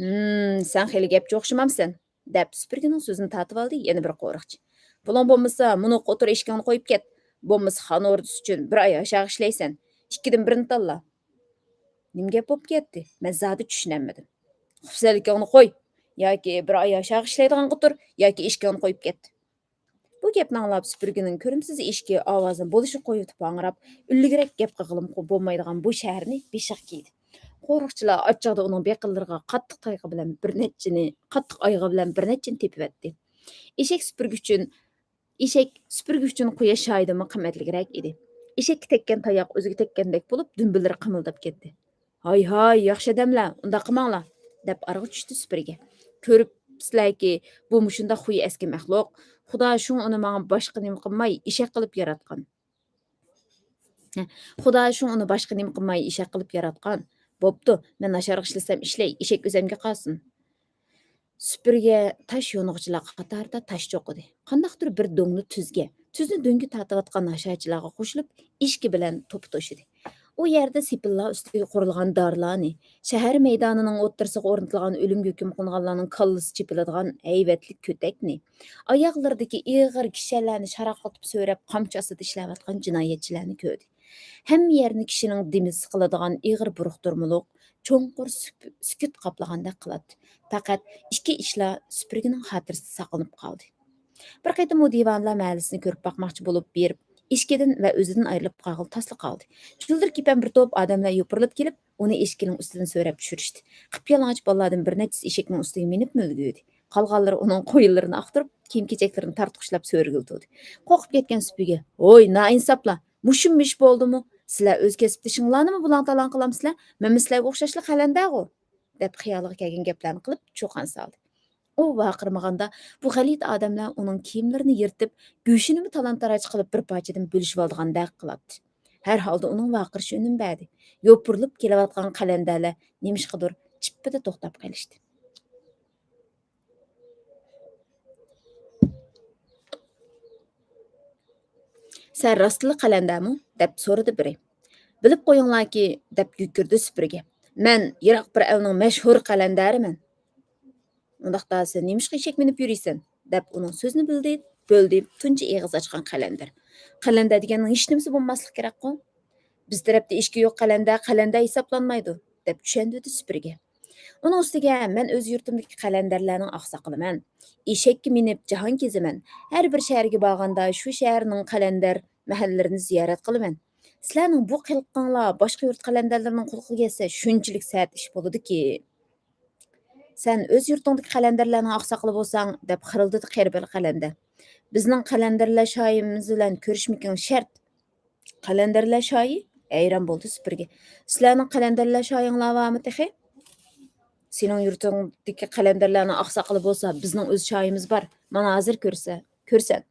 ھىم، سەن خېلى گەپچى ئوخشىمامسەن؟ دەپ سۈپۈرگىنىڭ سۆزىنى تارتىۋالدى يەنە بىر قورۇقچى. پۇلۇڭ بولمىسا، مۇنۇ قوتۇر ئىشىكىڭنى قويۇپ كەت. بولمىسا خان ئوردىسى ئۈچۈن بىر ئاي ھاشاغا ئىشلەيسەن. ئىككىدىن بىرىنى تاللا. نېمە گەپ بولۇپ كەتتى؟ مەن زادى چۈشىنەلمىدىم. خۇپسەنلىكىڭنى قوي. ياكى بىر ئاي ھاشاغا ئىشلەيدىغانغا تۇر، ياكى ئىشىكىڭنى قويۇپ كەت. بۇ گەپنى ئاڭلاپ سۈپۈرگىنىڭ كۆرۈمسىز ئېشىكى ئاۋازىنى بولۇشىغا قويۇۋېتىپ ھاڭراپ، ئۈنلۈكرەك گەپ قىلغىلىمۇ بولمايدىغان بۇ شەھەرنى بېشىغا كىيدى. قورۇقچىلار ئاچچىقىدا ئۇنىڭ بېقىنلىرىغا قاتتىق تايغا بىلەن بىر نەچچىنى، قاتتىق ئايغا بىلەن بىر نەچچىنى تېپىۋەتتى. ئېشەك سۈپۈرگۈ ئۈچۈن، ئېشەك سۈپۈرگۈ ئۈچۈن قۇياش شاھىدىنمۇ قىممەتلىكرەك ئىدى. ئېشەككە تەگكەن تاياق ئۆزىگە تەگكەندەك بولۇپ، دۈمبىلىرى قىمىلداپ كەتتى. ھاي، ھاي، ياخشى ئادەملەر، ئۇنداق قىلماڭلار، دەپ ئارىغا چۈشتى سۈپۈرگە. كۆرۈپسىلەركى، بۇ مۇشۇنداق خۇيى ئەسكى مەخلۇق. خۇدا شۇڭا ئۇنى ماڭا باشقا نېمە قىلماي، ئېشەك قىلىپ ياراتقان. ھە، خۇدا شۇڭا ئۇنى باشقا نېمە قىلماي، ئېشەك قىلىپ ياراتقان. بوپتۇ، مەن ناچارغا ئىشلىسەم ئىشلەي، ئېشەك ئۆزەمگە قالسۇن. سۈپۈرگە تاش يونغىچىلار قاتارىدا تاش چوقۇدى. قانداقتۇر بىر دۆڭنى تۈزگە، تۈزنى دۆڭگە تارتىۋاتقان ھاشاچىلارغا قوشۇلۇپ، ئېشىكى بىلەن توپا توشىدى. ئۇ يەردە سېپىللار ئۈستىگە قۇرۇلغان دارلارنى، شەھەر مەيدانىنىڭ ئوتتۇرىسىغا ئورنىتىلغان ئۆلۈمگە ھۆكۈم قىلىنغانلارنىڭ كاللىسى چېپىلىدىغان ھەيۋەتلىك كۆتەكنى، ئاياغلىرىدىكى ئېغىر كىشەنلەرنى شاراقلىتىپ سۆرەپ، قامچا ئاستىدا ئىشلەۋاتقان جىنايەتچىلەرنى كۆردى. ھەممە يەرنى كىشىنىڭ دېمى سىقىلىدىغان ئېغىر بۇرۇقتۇرمىلىق، چوڭقۇر سۈپ-، سۈكۈت قاپلىغاندەك قىلاتتى. پەقەت ئىككى ئىشلا سۈپۈرگىنىڭ خاتىرىسىدە ساقلىنىپ قالدى. بىر قېتىم ئۇ دىۋانىلار مەھەللىسىنى كۆرۈپ باقماقچى بولۇپ بېرىپ، ئېشىكىدىن ۋە ئۆزىدىن ئايرىلىپ قالغىلى تاسلا قالدى. جۇلدۇر كېپەن بىر توپ ئادەملەر يوپۇرۇلۇپ كېلىپ، ئۇنى ئېشىكىنىڭ ئۈستىدىن سۆرەپ چۈشۈرۈشتى. قىپيالىڭاچ بالىلاردىن بىر نەچچىسى ئېشەكنىڭ ئۈستىگە مىنىپمۇ ئۈلگۈردى. قالغانلىرى ئۇنىڭ قويۇنلىرىنى ئاختۇرۇپ، كىيىم-كېچەكلىرىنى تارتقۇشلاپ سۆرىگىلى تۇردى. قورقۇپ كەتكەن سۈپۈرگە، ھوي، نائىنساپلار! مۇشۇمۇ ئىش بولدىمۇ؟ سىلەر ئۆز كەسىپدىشىڭلارنىمۇ بۇلاڭ-تالاڭ قىلامسىلەر؟ مەنمۇ سىلەرگە ئوخشاشلا قەلەندەرغۇ! دەپ خىيالىغا كەلگەن گەپلەرنى قىلىپ چۇقان سالدى. ئۇ ۋارقىرىمىغاندا، بۇ غەلىتە ئادەملەر ئۇنىڭ كىيىملىرىنى يىرتىپ، گۆشىنىمۇ تالان-تاراج قىلىپ بىر پارچىدىن بۆلۈشۈۋالىدىغاندەك قىلاتتى. ھەر ھالدا ئۇنىڭ ۋارقىرىشى ئۈنۈم بەردى. يوپۇرۇلۇپ كېلىۋاتقان قەلەندەرلەر نېمىشقىدۇر چىپپىدە توختاپ قېلىشتى. سەن راستلا قەلەندەرمۇ؟ دەپ سورىدى بىرى. بىلىپ قويۇڭلاركى، دەپ يۈگۈردى سۈپۈرگە. مەن يىراق بىر ئەلنىڭ مەشھۇر قەلەندەرىمەن. ئۇنداقتا سەن نېمىشقا ئېشەك مىنىپ يۈرىسەن؟ دەپ ئۇنىڭ سۆزىنى بىلدى، بۆلدى تۇنجى ئېغىز ئاچقان قەلەندەر. قەلەندەر دېگەننىڭ ھېچنېمىسى بولماسلىقى كېرەكقۇ؟ بىز تەرەپتە ئېشىكى يوق قەلەندەر، قەلەندەر ھېسابلانمايدۇ، دەپ چۈشەندۈردى سۈپۈرگە. ئۇنىڭ ئۈستىگە مەن ئۆز يۇرتۇمدىكى قەلەندەرلەرنىڭ ئاقساقىلىمەن. ئېشەككە مىنىپ جاھان كېزىمەن. ھەر بىر شەھەرگە بارغاندا شۇ شەھەرنىڭ قەلەندەر مەھەللىلىرىنى زىيارەت قىلىمەن. سىلەرنىڭ بۇ قىلىقىڭلار باشقا يۇرت قەلەندەرلىرىنىڭ قۇلىقىغا يەتسە شۇنچىلىك سەت ئىش بولىدۇكى. سەن ئۆز يۇرتۇڭدىكى قەلەندەرلەرنىڭ ئاقساقىلى بولساڭ، دەپ خىرىلدىدى قېرى بىر قەلەندەر. بىزنىڭ قەلەندەرلەر شاھىمىز بىلەن كۆرۈشمىكىڭ شەرت. قەلەندەرلەر شاھى؟ ھەيران بولدى سۈپۈرگە. سىلەرنىڭ قەلەندەرلەر شاھىڭلار بارمۇ تېخى؟ سېنىڭ يۇرتۇڭدىكى قەلەندەرلەرنىڭ ئاقساقىلى بولسا، بىزنىڭ ئۆز شاھىمىز بار. مانا ھازىر كۆرسە-، كۆرسەن.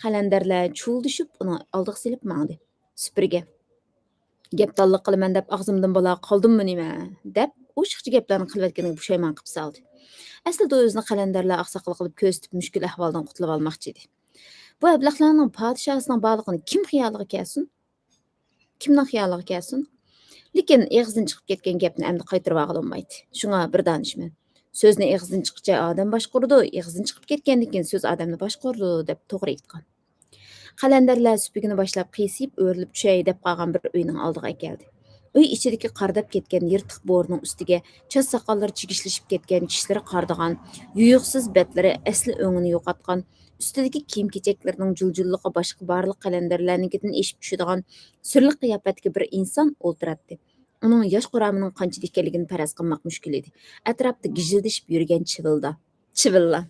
قەلەندەرلەر چۇۋۇلدىشىپ ئۇنى ئالدىغا سېلىپ ماڭدى. سۈپۈرگە، گەپدانلىق قىلىمەن دەپ ئاغزىمدىن بالا قالدىممۇ نېمە؟ دەپ ئوشۇقچە گەپلەرنى قىلىۋەتكىنىگە پۇشايمان قىلىپ سالدى. ئەسلىدە ئۇ ئۆزىنى قەلەندەرلەر ئاقساقىلى قىلىپ كۆرسىتىپ مۈشكۈل ئەھۋالدىن قۇتۇلۇۋالماقچى ئىدى. بۇ ئەبلەخلەرنىڭ پادىشاھىسىنىڭ بارلىقىنى كىم خىيالىغا كەلسۇن؟ كىمنىڭ خىيالىغا كەلسۇن؟ لېكىن ئېغىزدىن چىقىپ كەتكەن گەپنى ئەمدى قايتۇرۇۋالغىلى بولمايتتى. شۇڭا بىر دانىشمەن، سۆزنى ئېغىزدىن چىققىچە ئادەم باشقۇرىدۇ، ئېغىزدىن چىقىپ كەتكەندىن كېيىن سۆز ئادەمنى باشقۇرىدۇ، دەپ توغرا ئېيتقان. قەلەندەرلەر سۈپۈرگىنى باشلاپ قىيسىيىپ ئۆرۈلۈپ چۈشەي دەپ قالغان بىر ئۆينىڭ ئالدىغا ئەكەلدى. ئۆي ئىچىدىكى قارىداپ كەتكەن يىرتىق بورىنىڭ ئۈستىگە چاچ ساقاللىرى چىگىشلىشىپ كەتكەن، چىشلىرى قارىدىغان، يۇيۇقسىز بەتلىرى ئەسلى ئۆڭىنى يوقاتقان، ئۈستىدىكى كىيىم-كېچەكلىرىنىڭ جۇلجۇللۇقى باشقا بارلىق قەلەندەرلەرنىڭكىدىن ئېشىپ چۈشىدىغان سۈرلۈك قىياپەتتىكى بىر ئىنسان ئولتۇراتتى. ئۇنىڭ ياش قۇرامىنىڭ قانچىدە ئىكەنلىكىنى پەرەز قىلماق مۈشكۈل ئىدى. ئەتراپتا گىژىلدىشىپ يۈرگەن چىۋىلدا، چىۋىللار،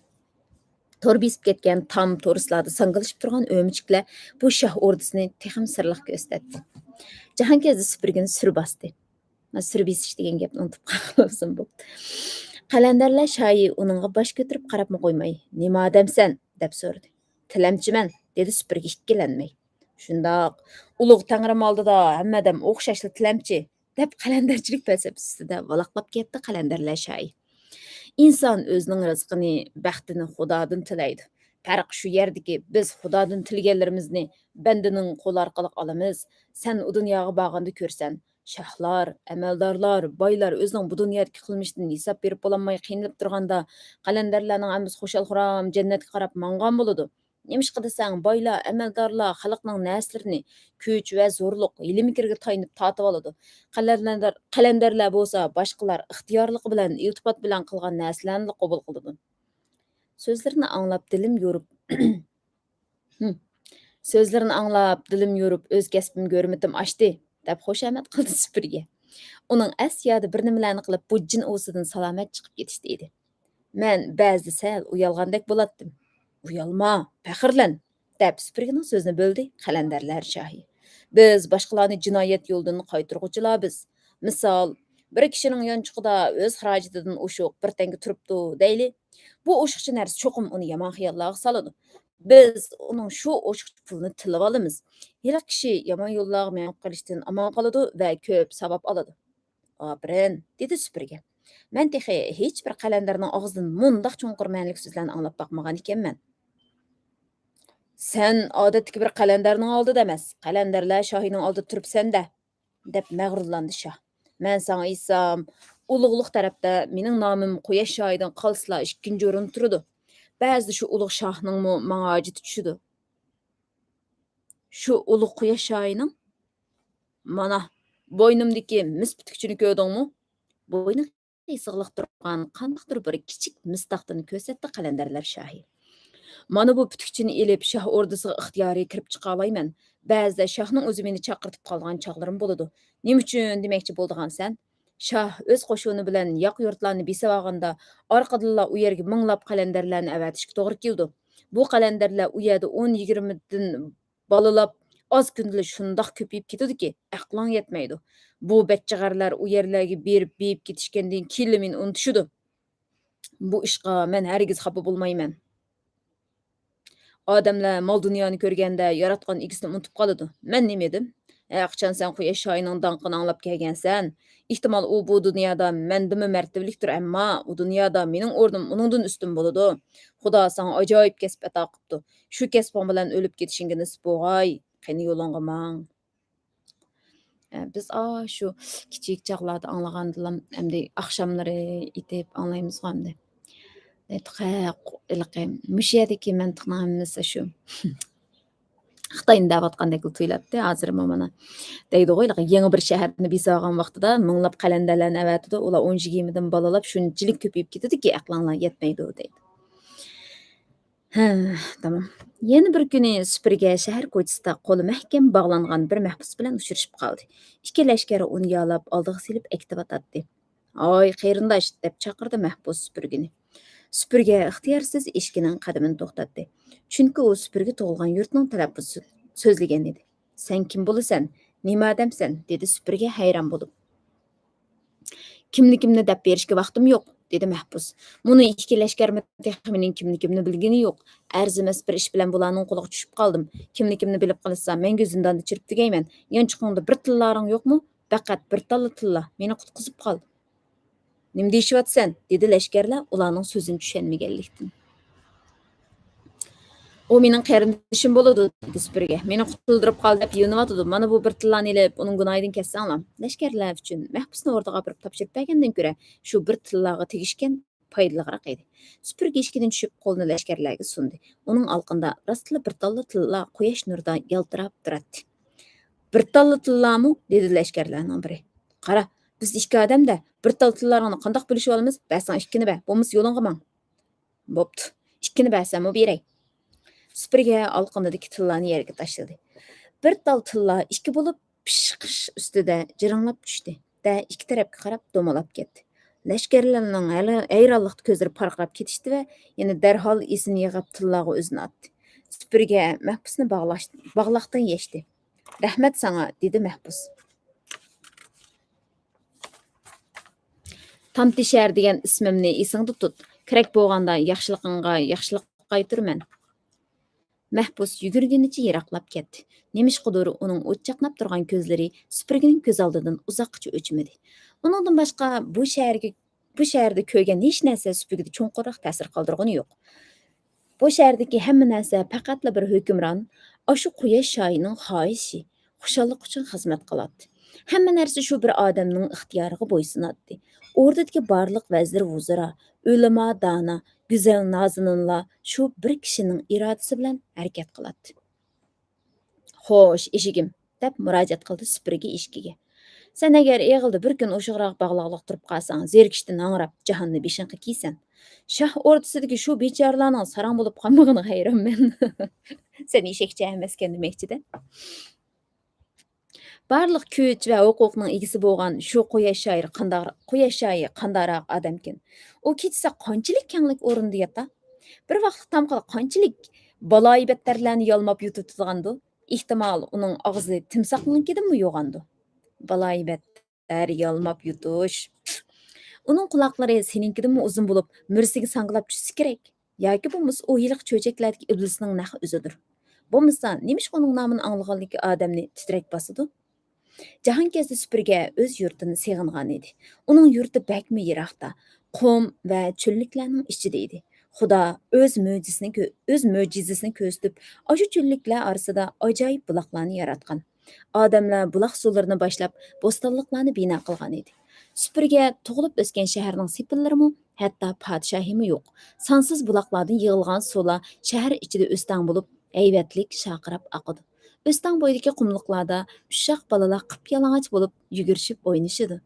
تور بېسىپ كەتكەن تام تورۇسلاردا ساڭگىلىشىپ تۇرغان ئۆمۈچۈكلەر بۇ شاھ ئوردىسىنى تېخىمۇ سىرلىق كۆرسىتەتتى. جاھانكەزدى سۈپۈرگىنى سۈر باستى. مانا سۈرە بېسىش دېگەن گەپنى ئۇنتۇپ قالغان بولسام بوپتۇ. قەلەندەرلەر شاھى ئۇنىڭغا باش كۆتۈرۈپ قارابمۇ قويماي، «نېمە ئادەمسەن؟» دەپ سورىدى. «تىلەمچىمەن» دېدى سۈپۈرگە ئىككىلەنمەي. «شۇنداق، ئۇلۇغ تەڭرىم ئالدىدا ھەممە ئادەم ئوخشاشلا تىلەمچى» دەپ قەلەندەرچىلىك پەلسەپىسىدە ۋالاقلاپ كەتتى قەلەندەرلەر شاھى. ئىنسان ئۆزىنىڭ رىزقىنى، بەختىنى خۇدادىن تىلەيدۇ. پەرق شۇ يەردىكى، بىز خۇدادىن تىلىگەنلىرىمىزنى بەندىنىڭ قولى ئارقىلىق ئالىمىز. سەن ئۇ دۇنياغا بارغاندا كۆرسەن، شاھلار، ئەمەلدارلار، بايلار ئۆزىنىڭ بۇ دۇنيادىكى قىلمىشىدىن ھېساب بېرىپ بولالماي قىينىلىپ تۇرغاندا، قەلەندەرلەرنىڭ ھەممىسى خۇشال-خۇرام جەننەتكە قاراپ ماڭغان بولىدۇ. نېمىشقا دېسەڭ، بايلار، ئەمەلدارلار خەلقنىڭ نەرسىلىرىنى كۈچ ۋە زورلۇق، ھىيلە-مىكىرگە تايىنىپ تارتىۋالىدۇ. قەلەندەر-، قەلەندەرلەر بولسا باشقىلار ئىختىيارلىقى بىلەن، ئىلتىپات بىلەن قىلغان نەرسىلەرنىلا قوبۇل قىلىدۇ. سۆزلىرىنى ئاڭلاپ دىلىم يورۇپ، ھىم. سۆزلىرىنى ئاڭلاپ دىلىم يورۇپ، ئۆز كەسپىمگە ھۆرمىتىم ئاشتى، دەپ خۇشامەت قىلدى سۈپۈرگە. ئۇنىڭ ئەس يادى بىر نېمىلەرنى قىلىپ، بۇ جىن ئۇۋىسىدىن سالامەت چىقىپ كېتىشتە ئىدى. مەن بەزىدە سەل ئۇيالغاندەك بولاتتىم. «ئۇيالما، پەخىرلەن!» دەپ سۈپۈرگىنىڭ سۆزىنى بۆلدى قەلەندەرلەر شاھى. «بىز باشقىلارنى جىنايەت يولىدىن قايتۇرغۇچىلار بىز. مىسال، بىر كىشىنىڭ يانچۇقىدا ئۆز خىراجىتىدىن ئوشۇق بىر تەڭگە تۇرۇپتۇ دەيلى. بۇ ئوشۇقچە نەرسە چوقۇم ئۇنى يامان خىياللارغا سالىدۇ. بىز ئۇنىڭ شۇ ئوشۇقچە پۇلىنى تىلىۋالىمىز. ھېلىقى كىشى يامان يوللارغا مېڭىپ قېلىشتىن ئامان قالىدۇ ۋە كۆپ ساۋاب ئالىدۇ.» «ئاپىرىن!» دېدى سۈپۈرگە. «مەن تېخى ھېچبىر قەلەندەرنىڭ ئاغزىدىن مۇنداق چوڭقۇر مەنىلىك سۆزلەرنى ئاڭلاپ باقمىغان ئىكەنمەن.» «سەن ئادەتتىكى بىر قەلەندەرنىڭ ئالدىدا ئەمەس، قەلەندەرلەر شاھىنىڭ ئالدىدا تۇرۇپسەن-دە!» دەپ مەغرۇرلاندى شاھ. «مەن ساڭا ئېيتسام، ئۇلۇغلۇق تەرەپتە مېنىڭ نامىم قۇياش شاھىدىن قالسىلا ئىككىنچى ئورۇندا تۇرىدۇ. بەزىدە شۇ ئۇلۇغ شاھنىڭمۇ ماڭا ھاجىتى چۈشىدۇ.» «شۇ ئۇلۇغ قۇياش شاھىنىڭ؟ مانا، بوينۇمدىكى مىس پۈتۈكچىنى كۆردۈڭمۇ؟» بوينىغا سىغىلىق تۇرغان قانداقتۇر بىر كىچىك مىس تاختىنى كۆرسەتتى قەلەندەرلەر شاھى. «مانا بۇ پۈتۈكچىنى ئېلىپ، شاھ ئوردىسىغا ئىختىيارىي كىرىپ چىقالايمەن. بەزىدە شاھنىڭ ئۆزى مېنى چاقىرتىپ قالىدىغان چاغلىرىم بولىدۇ.» «نېمە ئۈچۈن دېمەكچى بولىدىغانسەن؟» «شاھ ئۆز قوشۇنى بىلەن ياقا يۇرتلارنى بېسىۋالغاندا، ئارقىدىنلا ئۇ يەرگە مىڭلاپ قەلەندەرلەرنى ئەۋەتىشكە توغرا كېلىدۇ. بۇ قەلەندەرلەر ئۇ يەردە ئون يىگىرمىدىن بالىلاپ، ئاز كۈندىلا شۇنداق كۆپىيىپ كېتىدۇكى، ئەقلىڭ يەتمەيدۇ. بۇ بەچچىغەرلەر ئۇ يەرلەرگە بېرىپ بېيىپ كېتىشكەندىن كېيىنلا مېنى ئۇنتۇشىدۇ. بۇ ئىشقا مەن ھەرگىز خاپا بولمايمەن. ئادەملەر مال-دۇنيانى كۆرگەندە، ياراتقان ئىگىسىنى ئۇنتۇپ قالىدۇ. مەن نېمە ئىدىم؟ ھەقىچان سەن قۇياش شاھىنىڭ داڭقىنى ئاڭلاپ كەلگەنسەن. ئېھتىمال، ئۇ بۇ دۇنيادا مەندىنمۇ مەرتىۋىلىكتۇر، ئەمما ئۇ دۇنيادا مېنىڭ ئورنۇم ئۇنىڭدىن ئۈستۈن بولىدۇ. خۇدا ساڭا ئاجايىپ كەسىپ ئاتا قىپتۇ. شۇ كەسپىڭ بىلەن ئۆلۈپ كېتىشىڭگە نېسىپ بولغاي. قېنى، يولۇڭغا ماڭ. ئە، بىز ئاشۇ كىچىك چاغلاردا ئاڭلىغاندىلا، ئەمدى ئاخشاملىرى ئېيتىپ ئاڭلايمىزغۇ ئەمدى. ئېيتتۇق، ھە، ھېلىقى مۇشۇ يەردىكى مەنتىقنىڭ ھەممىسى شۇ. خىتاينى دەۋاتقاندەكلا تۇيۇلاتتى. ھازىرمۇ مانا دەيدىغۇ، ھېلىقى يېڭى بىر شەھەرنى بېسىۋالغان ۋاقتىدا مىڭلاپ قەلەندەرلەرنى ئەۋەتىدۇ، ئۇلار ئون يىگىرمىدىن بالىلاپ شۇنچىلىك كۆپىيىپ كېتىدۇكى، ئەقلىڭلار يەتمەيدۇ دەيدۇ. ھە، تامام. يەنە بىر كۈنى سۈپۈرگە شەھەر كوچىسىدا قولى مەھكەم باغلانغان بىر مەھبۇس بىلەن ئۇچرىشىپ قالدى. ئىككى لەشكەر ئۇنى يالاپ ئالدىغا سېلىپ ئەكېتىۋاتاتتى. «ھاي، قېرىنداش!» دەپ چاقىردى مەھبۇس سۈپۈرگىنى. سۈپۈرگە ئىختىيارسىز ئېشىكىنىڭ قەدىمىنى توختاتتى. چۈنكى ئۇ سۈپۈرگە تۇغۇلغان يۇرتنىڭ تەلەپپۇزى سۆزلىگەن ئىدى. «سەن كىم بولىسەن؟ نېمە ئادەمسەن؟» دېدى سۈپۈرگە ھەيران بولۇپ. «كىملىكىمنى دەپ بېرىشكە ۋاقتىم يوق»، دېدى مەھبۇس. «مۇنۇ ئىككى لەشكەرمۇ تېخى مېنىڭ كىملىكىمنى بىلگىنى يوق. ئەرزىمەس بىر ئىش بىلەن بۇلارنىڭ قولىغا چۈشۈپ قالدىم. كىملىكىمنى بىلىپ قالسا، مەڭگۈ زىنداندا چىرىپ تۈگەيمەن. يانچۇقۇڭدا بىر تىللاڭ يوقمۇ؟ پەقەت بىر تاللا تىللا، مېنى قۇتقۇزۇپ قال.» «نېمە دېيىشىۋاتىسەن؟» دېدى لەشكەرلەر ئۇلارنىڭ سۆزىنى چۈشەنمىگەنلىكتىن. «ئۇ مېنىڭ قېرىندىشىم بولىدۇ» دېدى سۈپۈرگە. «مېنى قۇتۇلدۇرۇپ قال دەپ يېلىنىۋاتىدۇ. مانا بۇ بىر تىللانى ئېلىپ، ئۇنىڭ گۇناھىدىن كەچسەڭلار.» لەشكەرلەر ئۈچۈن مەھبۇسنى ئوردىغا ئاپىرىپ تاپشۇرۇپ بەرگەندىن كۆرە، شۇ بىر تىللاغا تېگىشكەن پايدىلىقراق ئىدى. سۈپۈرگە ئىشىكىدىن چۈشۈپ، قولىنى لەشكەرلەرگە سۇندى. ئۇنىڭ ئالىقىنىدا راستلا بىر تاللا تىللا قۇياش نۇرىدا يالتىراپ تۇراتتى. «بىر تاللا تىللامۇ؟» دېدى لەشكەرلەرنىڭ بىرى. «قارا، بىز ئىككى ئادەم-دە، بىر تال تىللارنى قانداق بۆلۈشۈۋالىمىز؟ بەرسەڭ ئىككىنى بەر، بولمىسا يولۇڭغا ماڭ.» «بوپتۇ، ئىككىنى بەرسەممۇ بېرەي.» سۈپۈرگە ئالىقىنىدىكى تىللانى يەرگە تاشلىدى. بىر تال تىللا ئىككى بولۇپ، پىشقىش ئۈستىدە جىرىڭلاپ چۈشتى-دە، ئىككى تەرەپكە قاراپ دومىلاپ كەتتى. لەشكەرلەرنىڭ ھەل-، ھەيرانلىقتا كۆزلىرى پارقىراپ كېتىشتى ۋە يەنە دەرھال ئېسىنى يىغىپ، تىللاغا ئۆزىنى ئاتتى. سۈپۈرگە مەھبۇسنى باغلاش-، باغلاقتىن يەشتى. «رەھمەت ساڭا»، دېدى مەھبۇس. تامتى شەھەر دېگەن ئىسمىمنى ئېسىڭدە تۇت. كېرەك بولغاندا ياخشىلىقىڭغا ياخشىلىق قايتۇرىمەن. مەھبۇس يۈگۈرگىنىچە يىراقلاپ كەتتى. نېمىشقىدۇر ئۇنىڭ ئوت چاقناپ تۇرغان كۆزلىرى سۈپۈرگىنىڭ كۆز ئالدىدىن ئۇزاققىچە ئۆچمىدى. ئۇنىڭدىن باشقا بۇ شەھەرگە، بۇ شەھەردە كۆرگەن ھېچ نەرسە سۈپۈرگىدە چوڭقۇرراق تەسىر قالدۇرغىنى يوق. بۇ شەھەردىكى ھەممە نەرسە پەقەتلا بىر ھۆكۈمران، ئاشۇ قۇياش شاھىنىڭ خاھىشى، خۇشاللىقى ئۈچۈن خىزمەت قىلاتتى. ھەممە نەرسە شۇ بىر ئادەمنىڭ ئىختىيارىغا بويسۇناتتى. ئوردىدىكى بارلىق ۋەزىر-ۋۇزۇرا، ئۆلىما-دانا، گۈزەل-نازىنىنلار شۇ بىر كىشىنىڭ ئىرادىسى بىلەن ھەرىكەت قىلاتتى. «خوش، ئېشىكىم!» دەپ مۇراجىئەت قىلدى سۈپۈرگە ئېشىكىگە. «سەن ئەگەر ئېغىلدا بىر كۈن ئوشۇقراق باغلاقلىق تۇرۇپ قالساڭ، زېرىكىشتىن ھاڭراپ، جاھاننى بېشىڭغا كىيسەن. شاھ ئوردىسىدىكى شۇ بىچارىلارنىڭ ساراڭ بولۇپ قالمىغىنىغا ھەيرانمەن.» سەن ئېشەكچە ئەمەسكەن دېمەكچىدە. بارلىق كۈچ ۋە ھوقۇقنىڭ ئىگىسى بولغان شۇ قۇياش شاھى قانداق، قۇياش شاھى قانداقراق ئادەمكىن؟ ئۇ كېچىسى قانچىلىك كەڭلىك ئورنىدا ياتا؟ بىر ۋاقىتلىق تامغىلار قانچىلىك بالايىبەتتەرلەرنى يالماپ يۇتۇۋېتىدىغاندۇ؟ ئېھتىمال، ئۇنىڭ ئاغزى تىمساھنىڭكىدىنمۇ يوغاندۇ؟ بالايىبەتتەر، يالماپ يۇتۇش. ئۇنىڭ قۇلاقلىرى سېنىڭكىدىنمۇ ئۇزۇن بولۇپ، مۈرىسىگە ساڭگىلاپ چۈشسە كېرەك. ياكى بولمىسا ئۇ ھېلىقى چۆچەكلەردىكى ئىبلىسنىڭ نەق ئۆزىدۇر. بولمىسا نېمىشقا ئۇنىڭ نامىنى ئاڭلىغانلىكى ئادەمنى تىترەك باسىدۇ؟ جاھانكەزدى سۈپۈرگە ئۆز يۇرتىنى سېغىنغانىدى. ئۇنىڭ يۇرتى بەكمۇ يىراقتا، قۇم ۋە چۆللۈكلەرنىڭ ئىچىدە ئىدى. خۇدا ئۆز مۆجىزىسىنى كۆ-، ئۆز مۆجىزىسىنى كۆرسىتىپ، ئاشۇ چۆللۈكلەر ئارىسىدا ئاجايىپ بۇلاقلارنى ياراتقان. ئادەملەر بۇلاق سۇلىرىنى باشلاپ، بوستانلىقلارنى بىنا قىلغانىدى. سۈپۈرگە تۇغۇلۇپ ئۆسكەن شەھەرنىڭ سېپىللىرىمۇ، ھەتتا پادىشاھىمۇ يوق. سانسىز بۇلاقلاردىن يىغىلغان سۇلار شەھەر ئىچىدە ئۆستەڭ بولۇپ، ھەيۋەتلىك شارقىراپ ئاقىدۇ. ئۆستەڭ بويىدىكى قۇملۇقلاردا ئۇششاق بالىلار قىپيالىڭاچ بولۇپ يۈگۈرۈشۈپ ئوينىشىدۇ.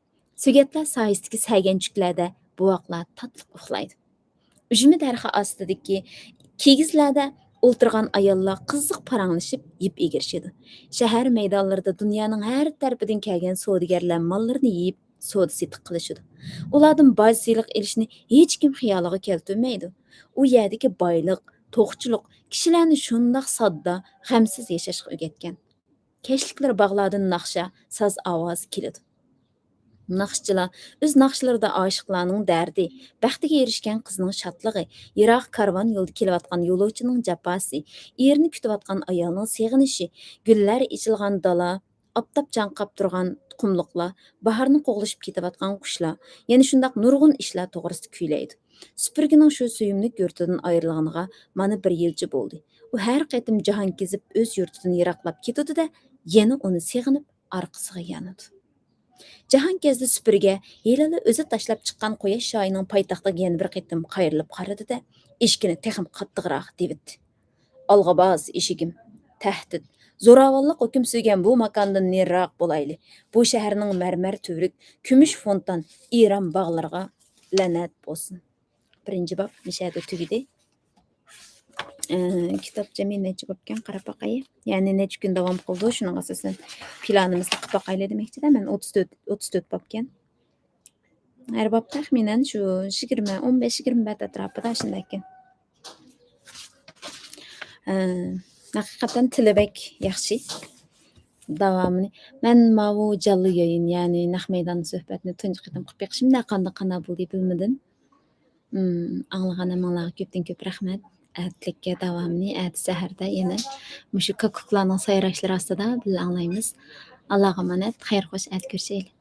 سۆگەتلەر سايىسىدىكى سەگەنچۈكلەردە بوۋاقلار تاتلىق ئۇخلايدۇ. ئۈجمە دەرىخى ئاستىدىكى كىگىزلەردە ئولتۇرغان ئاياللار قىزىق پاراڭلىشىپ يىپ ئېگىرىشىدۇ. شەھەر مەيدانلىرىدا دۇنيانىڭ ھەر تەرىپىدىن كەلگەن سودىگەرلەر ماللىرىنى يېيىپ، سودا سېتىق قىلىشىدۇ. ئۇلاردىن باج سېلىق ئېلىشنى ھېچكىم خىيالىغا كەلتۈرمەيدۇ. ئۇ يەردىكى بايلىق، توقچىلىق كىشىلەرنى شۇنداق ساددا، غەمسىز ياشاشقا ئۆگەتكەن. كەچلىكلىرى باغلاردىن ناخشا، ساز ئاۋازى كېلىدۇ. ناخشىچىلار ئۆز ناخشىلىرىدا ئاشىقلارنىڭ دەردى، بەختىگە ئېرىشكەن قىزنىڭ شادلىقى، يىراق كارۋان يولدا كېلىۋاتقان يولۇچىنىڭ جاپاسى، ئېرىنى كۈتۈۋاتقان ئايالنىڭ سېغىنىشى، گۈللەر ئېچىلغان دالا، ئاپتاپ چاڭقاپ تۇرغان قۇملۇقلار، باھارنى قوغلىشىپ كېتىۋاتقان قۇشلار، يەنە شۇنداق نۇرغۇن ئىشلار توغرىسىدا كۈيلەيدۇ. سۈپۈرگىنىڭ شۇ سۆيۈملۈك يۇرتىدىن ئايرىلغىنىغا مانا بىر يىلچە بولدى. ئۇ ھەر قېتىم جاھان كېزىپ ئۆز يۇرتىدىن يىراقلاپ كېتىدۇ-دە، يەنە ئۇنى سېغىنىپ ئارقىسىغا يانىدۇ. جاھانكەزدى سۈپۈرگە ھېلىلا ئۆزى تاشلاپ چىققان قۇياش شاھىنىڭ پايتەختىگە يەنە بىر قېتىم قايرىلىپ قارىدى-دە، ئىشىكىنى تېخىمۇ قاتتىقراق دېۋىتتى. «ئالغا باس، ئېشىكىم! تەھدىت، زوراۋانلىق ھۆكۈم سۈرگەن بۇ ماكاندىن نېرىراق بولايلى. بۇ شەھەرنىڭ مەرمەر تۈۋرۈك، كۈمۈش فونتان، ئىران باغلىرىغا لەنەت بولسۇن.» بىرىنچى باب مۇشۇ يەردە تۈگىدى. ئى، كىتاب جەمئىي نەچچە بابكەن، قاراپ باقاي. يەنى نەچچە كۈن داۋام قىلىدۇ، شۇنىڭغا ئاساسەن پىلانىمىزنى قىلىپ باقايلى دېمەكچىدە. مەن ئوتتۇز تۆت، ئوتتۇز تۆت بابكەن. ھەر باب تەخمىنەن شۇ يىگىرمە، ئون بەش، يىگىرمە بەت ئەتراپىدا شۇنداككەن. ئى، ھەقىقەتەن تىلى بەك ياخشى. داۋامىنى مەن ماۋۇ جانلى يايىن، يەنى نەق مەيدان سۆھبەتنى تۇنجى قېتىم قىلىپ بېقىشىمدا قانداق قانداق بولدى بىلمىدىم. ئىم، ئاڭلىغان ھەممىڭلارغا كۆپتىن كۆپ رەھمەت. ئەتىلىككە داۋامىنى ئەتە سەھەردە يەنە مۇشۇ كاككۇكلارنىڭ سايراشلىرى ئاستىدا بىللە ئاڭلايمىز. ئاللاغا ئامانەت، خەير خوش، ئەتە كۆرۈشەيلى.